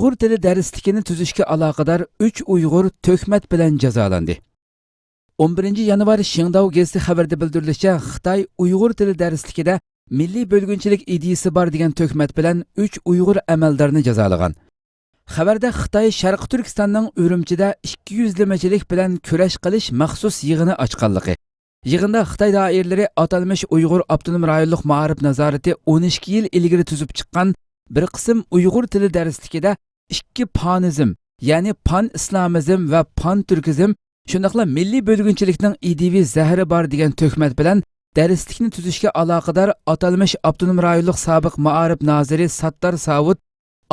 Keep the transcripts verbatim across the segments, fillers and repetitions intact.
ئۇيغۇر تىلى دەرسلىكىنى تۈزۈشكە ئالاقىدار ئۈچ ئۇيغۇر تۆھمەت بىلەن جازالاندى. ئون بىرىنچى يانۋار شىڭداۋ گېزىتى خەۋىرىدە بىلدۈرۈلۈشىچە، خىتاي ئۇيغۇر تىلى دەرسلىكىدە مىللىي بۆلگۈنچىلىك ئىدىيىسى بار دېگەن تۆھمەت بىلەن ئۈچ ئۇيغۇر ئەمەلدارنى جازالىغان. خەۋەردە خىتاي شەرقىي تۈركىستاننىڭ ئۈرۈمچىدە ئىككى يۈزلىمىچىلىك بىلەن كۈرەش قىلىش مەخسۇس يىغىنى ئاچقانلىقى، يىغىندا خىتاي دائىرىلىرى ئاتالمىش ئۇيغۇر ئاپتونوم رايونلۇق مائارىپ نازارىتى ئون ئىككى يىل ئىلگىرى تۈزۈپ چىققان بىر قىسىم ئۇيغۇر تىلى دەرسلىكىدە ئىككى پانىزم، يەنى پان ئىسلامىزم ۋە پان تۈركىزم، شۇنداقلا مىللىي بۆلگۈنچىلىكنىڭ ئىدىيىۋى زەھىرى بار دېگەن تۆھمەت بىلەن دەرسلىكنى تۈزۈشكە ئالاقىدار ئاتالمىش ئاپتونوم رايونلۇق سابىق مائارىپ نازىرى ساتتار ساۋۇت،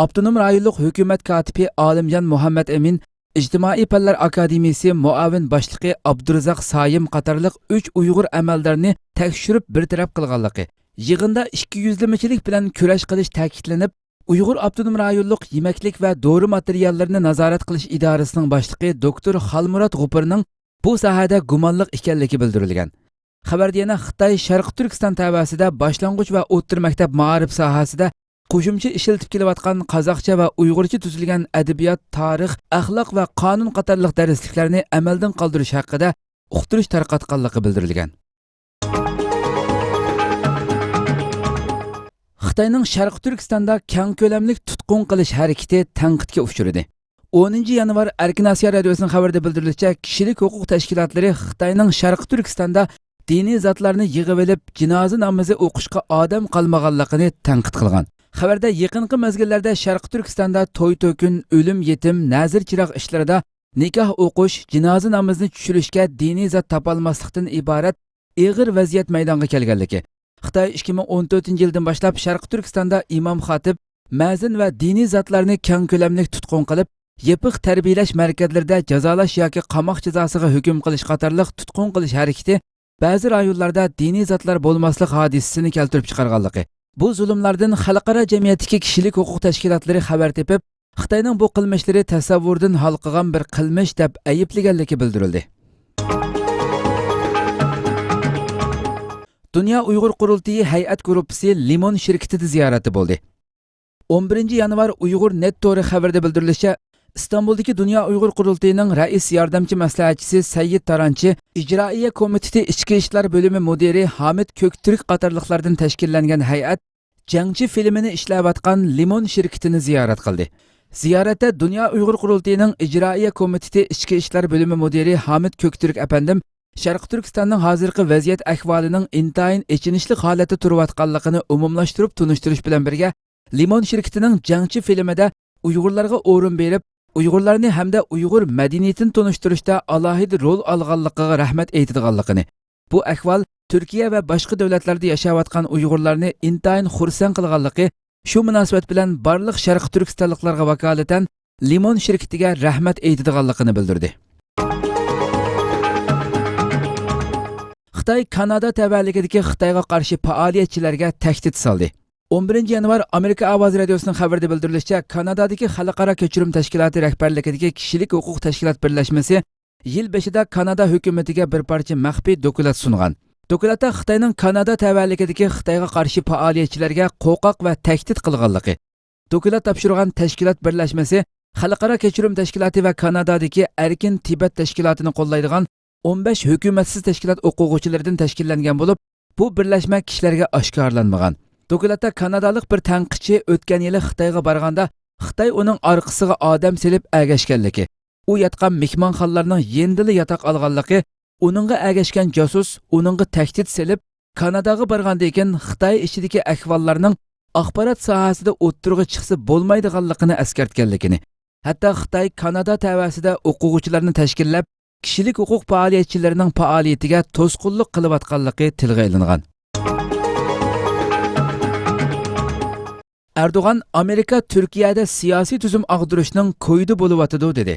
ئاپتونوم رايونلۇق ھۆكۈمەت كاتىپى ئالىمجان مۇھەممەتئەمىن، ئىجتىمائىي پەنلەر ئاكادېمىيىسى مۇئاۋىن باشلىقى ئابدۇرزاق سايىم قاتارلىق ئۈچ ئۇيغۇر ئەمەلدارنى تەكشۈرۈپ بىر تەرەپ قىلغانلىقى، يىغىندا ئىككى يۈزلىمىچىلىك بىلەن كۈرەش قىلىش تەكىتلىنىپ، ئۇيغۇر ئاپتونوم رايونلۇق يېمەكلىك ۋە دورا ماتېرىياللىرىنى نازارەت قىلىش ئىدارىسىنىڭ باشلىقى دوكتور خالمۇرات غوپۇرنىڭ بۇ ساھەدە گۇمانلىق ئىكەنلىكى بىلدۈرۈلگەن. خەۋەردە يەنە خىتاي شەرقىي تۈركىستان تەۋەسىدە باشلانغۇچ ۋە ئوتتۇرا مەكتەپ مائارىپ ساھەسىدە قوشۇمچە ئىشلىتىپ كېلىۋاتقان قازاقچە ۋە ئۇيغۇرچە تۈزۈلگەن ئەدەبىيات، تارىخ، ئەخلاق ۋە قانۇن قاتارلىق دەرسلىكلەرنى ئەمەلدىن قالدۇرۇش ھەققىدە ئۇقتۇرۇش تارقاتقانلىقى بىلدۈرۈلگەن. خىتاينىڭ شەرقىي تۈركىستاندا كەڭ كۆلەملىك تۇتقۇن قىلىش ھەرىكىتى تەنقىدكە ئۇچرىدى. ئونىنچى يانۋار ئەركىن ئاسىيا رادىيوسىنىڭ خەۋىرىدە بىلدۈرۈلۈشىچە، كىشىلىك ھوقۇق تەشكىلاتلىرى خىتاينىڭ شەرقىي تۈركىستاندا دىنىي زاتلارنى يىغىۋېلىپ، جىنازا نامىزى ئوقۇشقا ئادەم قالمىغانلىقىنى تەنقىد قىلغان. خەۋەردە يېقىنقى مەزگىللەردە شەرقىي تۈركىستاندا توي-تۆكۈن، ئۆلۈم-يېتىم، نەزىر-چىراغ ئىشلىرىدا نىكاھ ئوقۇش، جىنازا نامىزىنى چۈشۈرۈشكە دىنىي زات تاپالماسلىقتىن ئىبارەت ئېغىر ۋەزىيەت مەيدانغا كەلگەنلىكى، خىتاي ئىككى مىڭ ئون تۆتىنچى يىلدىن باشلاپ شەرقىي تۈركىستاندا ئىمام خاتىپ، مەزىن ۋە دىنىي زاتلارنى كەڭ كۆلەملىك تۇتقۇن قىلىپ، يېپىق تەربىيەلەش مەركەزلىرىدە جازالاش ياكى قاماق جازاسىغا ھۆكۈم قىلىش قاتارلىق تۇتقۇن قىلىش ھەرىكىتى بەزى رايونلاردا دىنىي زاتلار بولماسلىق ھادىسىسىنى كەلتۈرۈپ چىقارغانلىقى، بۇ زۇلۇملاردىن خەلقئارا جەمئىيەتتىكى كىشىلىك ھوقۇق تەشكىلاتلىرى خەۋەر تېپىپ، خىتاينىڭ بۇ قىلمىشلىرى تەسەۋۋۇردىن ھالقىغان بىر قىلمىش دەپ ئەيىبلىگەنلىكى بىلدۈرۈلدى. دۇنيا ئۇيغۇر قۇرۇلتىيى ھەيئەت گۇرۇپپىسى لىمون شىركىتىدە زىيارەتتە بولدى. ئون بىرىنچى يانۋار ئۇيغۇر نېت تورى خەۋىرىدە بىلدۈرۈلۈشىچە، ئىستانبۇلدىكى دۇنيا ئۇيغۇر قۇرۇلتىيىنىڭ رەئىس ياردەمچى مەسلىھەتچىسى سەييىد تارانچى، ئىجرائىيە كومىتېتى ئىچكى ئىشلار بۆلۈمى مۇدىرى ھامىت كۆكتۈرك قاتارلىقلاردىن تەشكىللەنگەن ھەيئەت جەڭچى فىلىمىنى ئىشلەۋاتقان لىمون شىركىتىنى زىيارەت قىلدى. زىيارەتتە دۇنيا ئۇيغۇر قۇرۇلتىيىنىڭ ئىجرائىيە كومىتېتى ئىچكى ئىشلار بۆلۈمى مۇدىرى ھامىت كۆكتۈرك ئەپەندىم شەرقىي تۈركىستاننىڭ ھازىرقى ۋەزىيەت ئەھۋالىنىڭ ئىنتايىن ئېچىنىشلىق ھالەتتە تۇرۇۋاتقانلىقىنى ئومۇملاشتۇرۇپ تونۇشتۇرۇش بىلەن بىرگە، لىمون شىركىتىنىڭ جەڭچى فىلىمىدە ئۇيغۇرلارغا ئورۇن بېرىپ، ئۇيغۇرلارنى ھەمدە ئۇيغۇر مەدەنىيىتىنى تونۇشتۇرۇشتا ئالاھىدە رول ئالغانلىقىغا رەھمەت ئېيتىدىغانلىقىنى، بۇ ئەھۋال تۈركىيە ۋە باشقا دۆلەتلەردە ياشاۋاتقان ئۇيغۇرلارنى ئىنتايىن خۇرسەن قىلغانلىقى، شۇ مۇناسىۋەت بىلەن بارلىق شەرقىي تۈركىستانلىقلارغا ۋاكالىتەن لىمون شىركىتىگە رەھمەت ئېيتىدىغانلىقىنى بىلدۈردى. خىتاي كانادا تەۋەلىكىدىكى خىتايغا قارشى پائالىيەتچىلەرگە تەھدىت سالدى. ئون بىرىنچى يانۋار ئامېرىكا ئاۋازى رادىيوسىنىڭ خەۋىرىدە بىلدۈرۈلۈشىچە، كانادادىكى خەلقئارا كەچۈرۈم تەشكىلاتى رەھبەرلىكىدىكى كىشىلىك ھوقۇق تەشكىلات بىرلەشمىسى يىل بېشىدا كانادا ھۆكۈمىتىگە بىر پارچە مەخپىي دوكلات سۇنغان. دوكلاتتا خىتاينىڭ كانادا تەۋەلىكىدىكى خىتايغا قارشى پائالىيەتچىلەرگە قورقاق ۋە تەھدىت قىلغانلىقى، دوكلات تاپشۇرغان تەشكىلات بىرلەشمىسى خەلقئارا كەچۈرۈم تەشكىلاتى ۋە كانادادىكى ئەركىن تىبەت تەشكىلاتىنى قوللايدىغان ئون بەش ھۆكۈمەتسىز تەشكىلات ئوقۇغۇچىلىرىدىن تەشكىللەنگەن بولۇپ، بۇ بىرلەشمە كىشىلەرگە ئاشكارىلانمىغان. دوكلاتتا كانادالىق بىر تەنقىدچى ئۆتكەن يىلى خىتايغا بارغاندا، خىتاي ئۇنىڭ ئارقىسىغا ئادەم سېلىپ ئەگەشكەنلىكى، ئۇ ياتقان مېھمانخانىلارنىڭ يېنىدىلا ياتاق ئالغانلىقى، ئۇنىڭغا ئەگەشكەن جاسۇس ئۇنىڭغا تەھدىت سېلىپ، كاناداغا بارغاندىن كېيىن خىتاي ئىچىدىكى ئەھۋاللارنىڭ ئاخبارات ساھەسىدە ئوتتۇرىغا چىقسا بولمايدىغانلىقىنى ئەسكەرتكەنلىكىنى، ھەتتا خىتاي كانادا تەۋەسىدە ئوقۇغۇچىلارنى تەشكىللەپ، كىشىلىك ھوقۇق پائالىيەتچىلىرىنىڭ پائالىيىتىگە توسقۇنلۇق قىلىۋاتقانلىقى تىلغا ئېلىنغان. ئەردوغان، ئامېرىكا تۈركىيەدە سىياسىي تۈزۈم ئاغدۇرۇشنىڭ كويىدا بولۇۋاتىدۇ، دېدى.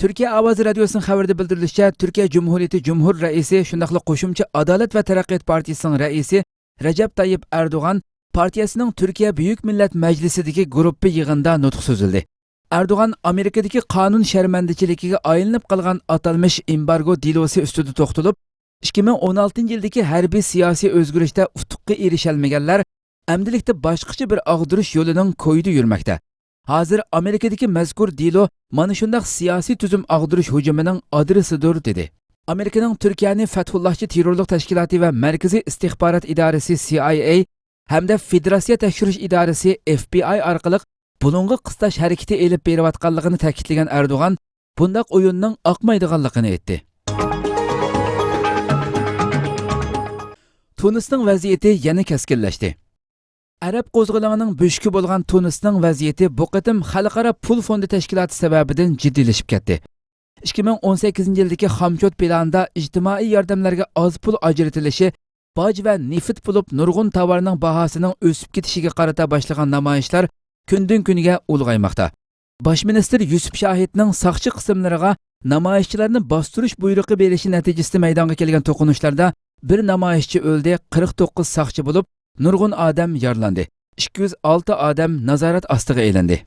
تۈركىيە ئاۋازى رادىيوسىنىڭ خەۋىرىدە بىلدۈرۈلۈشىچە، تۈركىيە جۇمھۇرىيىتى جۇمھۇر رەئىسى، شۇنداقلا قوشۇمچە ئادالەت ۋە تەرەققىيات پارتىيىسىنىڭ رەئىسى رەجەپ تايىپ ئەردوغان پارتىيەسىنىڭ تۈركىيە بۈيۈك مىللەت مەجلىسىدىكى گۇرۇپپا يىغىنىدا نۇتۇق سۆزلىدى. ئەردوغان ئامېرىكىدىكى قانۇن شەرمەندىچىلىكىگە ئايلىنىپ قالغان ئاتالمىش ئېمبارگو دېلوسى ئۈستىدە توختىلىپ، ئىككى مىڭ ئون ئالتىنچى يىلدىكى ھەربىي سىياسىي ئۆزگىرىشتە ئۇتۇققا ئېرىشەلمىگەنلەر ئەمدىلىكتە باشقىچە بىر ئاغدۇرۇش يولىنىڭ كويىدا يۈرمەكتە. ھازىر ئامېرىكىدىكى مەزكۇر دېلو مانا شۇنداق سىياسىي تۈزۈم ئاغدۇرۇش ھۇجۇمىنىڭ ئادرېسىدۇر، دېدى. ئامېرىكىنىڭ تۈركىيەنى فەتھۇللاھچى تېررورلۇق تەشكىلاتى ۋە مەركىزىي ئىستىخبارات ئىدارىسى سى ئاي ئەي ھەمدە فېدېراتسىيە تەكشۈرۈش ئىدارىسى ئېف بى ئاي ئارقىلىق بۇنىڭغا قىستاش ھەرىكىتى ئېلىپ بېرىۋاتقانلىقىنى تەكىتلىگەن ئەردوغان بۇنداق ئويۇننىڭ ئاقمايدىغانلىقىنى ئېيتتى. تۇنىسنىڭ ۋەزىيىتى يەنە كەسكىنلەشتى. ئەرەب قوزغىلىڭىنىڭ بۆشۈكى بولغان تۇنىسنىڭ ۋەزىيىتى بۇ قېتىم خەلقئارا پۇل فوندى تەشكىلاتى سەۋەبىدىن جىددىيلىشىپ كەتتى. ئىككى مىڭ ئون سەككىزىنچى يىلدىكى خامچوت پىلانىدا ئىجتىمائىي ياردەملەرگە ئاز پۇل ئاجرىتىلىشى باج ۋە نېفىت بولۇپ نۇرغۇن تاۋارنىڭ باھاسىنىڭ ئۆسۈپ كېتىشىگە قارىتا باشلىغان نامايىشلار كۈندىن كۈنگە ئۇلغايماقتا. باش مىنىستىر يۈسۈپ شاھىتنىڭ ساقچى قىسىملىرىغا نامايىشچىلارنى باستۇرۇش بۇيرۇقى بېرىشى نەتىجىسىدە مەيدانغا كەلگەن توقۇنۇشلاردا بىر نامايىشچى ئۆلدى، قىرىق توققۇز ساقچى بولۇپ، نۇرغۇن ئادەم يارىلاندى. ئىككى يۈز ئالتە ئادەم نازارەت ئاستىغا ئېلىندى.